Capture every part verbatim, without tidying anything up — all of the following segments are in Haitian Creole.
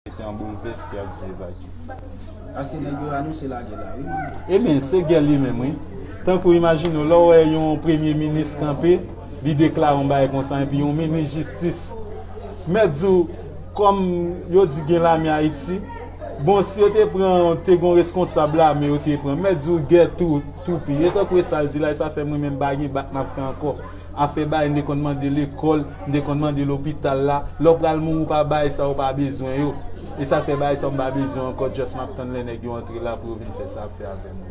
Te an boulvès, te ap di evakye. Paske nèg yo anonse lagè la, wi. Ebyen, se gè li menm, wi. Tankou imajine w, lè w wè yon premye minis kanpe, li deklare yon bagay konsa, epi yon minis jistis. Mèt di w, kòm yo di gen lame Ayiti, bon, si yo te pran, te gon reskonsab lame, yo te pran. Mèt di w, gè tou, toupi. E tankou e sa l di la, e sa fè mwen menm pa gen bak m ap fè ankò. Afè bagay, m te konn mande lekòl, m te konn mande lopital la. Lè w pral mouri, w pa bay sa, w pa bezwen yo. E sa fè bagay sa, m pa bezwen ankò, just m ap tann lè nèg yo antre la pou yo vin fè sa ap fè avè m.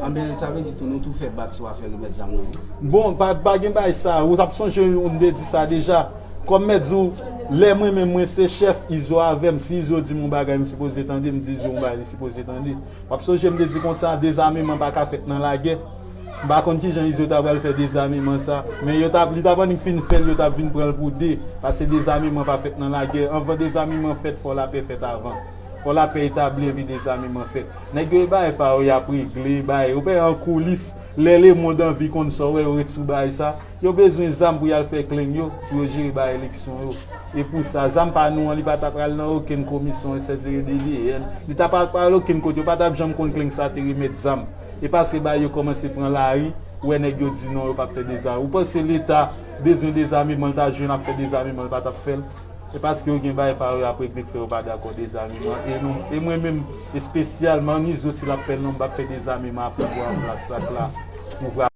Anben, sa vle di tou nou tou fè bak sou afè remèt zam nan, wi. Bon, pa, pa gen bagay sa, ou t ap sonje, m te di sa deja. Kòm mèt di w, lè mwen menm mwen se chèf, Izo avè m, si Izo di m yon bagay, m sipoze tande, m di Izo yon bagay, li sipoze tande. W ap sonje m te di konsa, dezameman pa ka fèt nan lagè. M pa konn kijan Izo ta pral fè dezameman sa, men yo t ap, li t ap annik fin fè l, yo t ap vin pran l pou de, paske dezameman pa fèt nan lagè. Anvan dezameman fèt, fò lapè fèt avan. Fò lapè etabli epi dezameman fèt. Nèg yo e bagay pa yo y ap regle, bagay yo pè an koulis. Lè lemonn anvi konn sa, w wè yo ret sou bagay sa. Yo bezwen zam pou y al fè kleng yo, pou yo jere bagay eleksyon yo. E pou sa, zam pa nou an, li pa ta pral nan okenn komisyon, etsetera, D D N. Li ta pa pral okenn kote, yo pa t ap janm konn kleng sa te remèt zam. E paske bagay yo kòmanse pran lari, ou wè nèg yo di non, yo p ap fè dezameman. Ou panse Leta bezwen dezameman, l ta jwenn ap fè dezameman, l pa t ap fè l? E paske yo gen bagay pa yo y ap regle k fè yo pa dakò dezameman. E nou, e mwen menm, espesyalman, Nizo, si l ap fè l non, m p ap fè dezameman a pouvwa an plas la, la, pouvwa